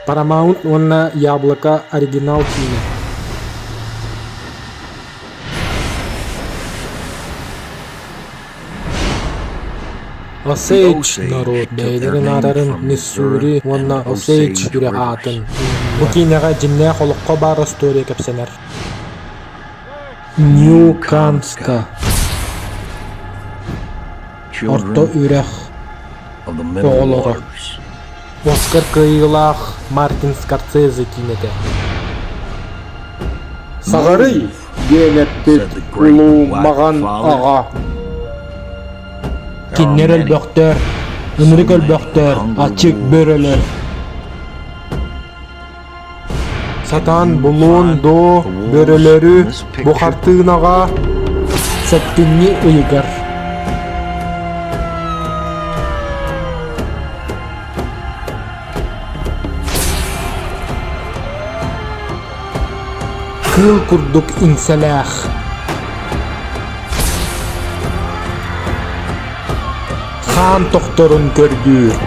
Paramount уонна Яблоко оригинал киинэ. Осейдж норуот бэйэлэрин ааттарын Миссури уонна Осейдж үрэх аатын. Бу киинэҕэ дьиҥнээх олоххо баар остуоруйа кэпсэнэр. Нью-Камска Орто үрэх оҕолоро Оскар кыайыылаах Мартин Скорсезе киинэтэ. Саҕарый диэн эппит улуу маҕан аҕа. Кинилэр өлбөхтөр, ынырык өлбөхтөр, аччык бөрөлөр. Сатаан булуон доо бөрөлөрү бу хартыынаҕа Сэттинньи ыйыгар Кыыл курдук иҥсэлээх Хаан тохторун көрдүүр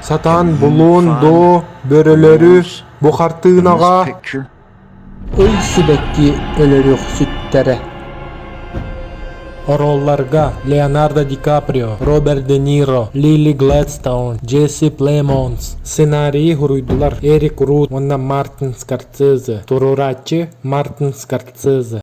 Сатаан булуон доо бөрөлөрү бу хартыынаҕа Ый сибэкки өлөрүөхсүттэрэ Оруолларга Леонардо Ди Каприо, Роберт Де Ниро, Лили Глэдстоун, Джесси Племонс. Сценарийы суруйдулар Эрик Рут уонна Мартин Скорсезе, туруорааччы Мартин Скорсезе.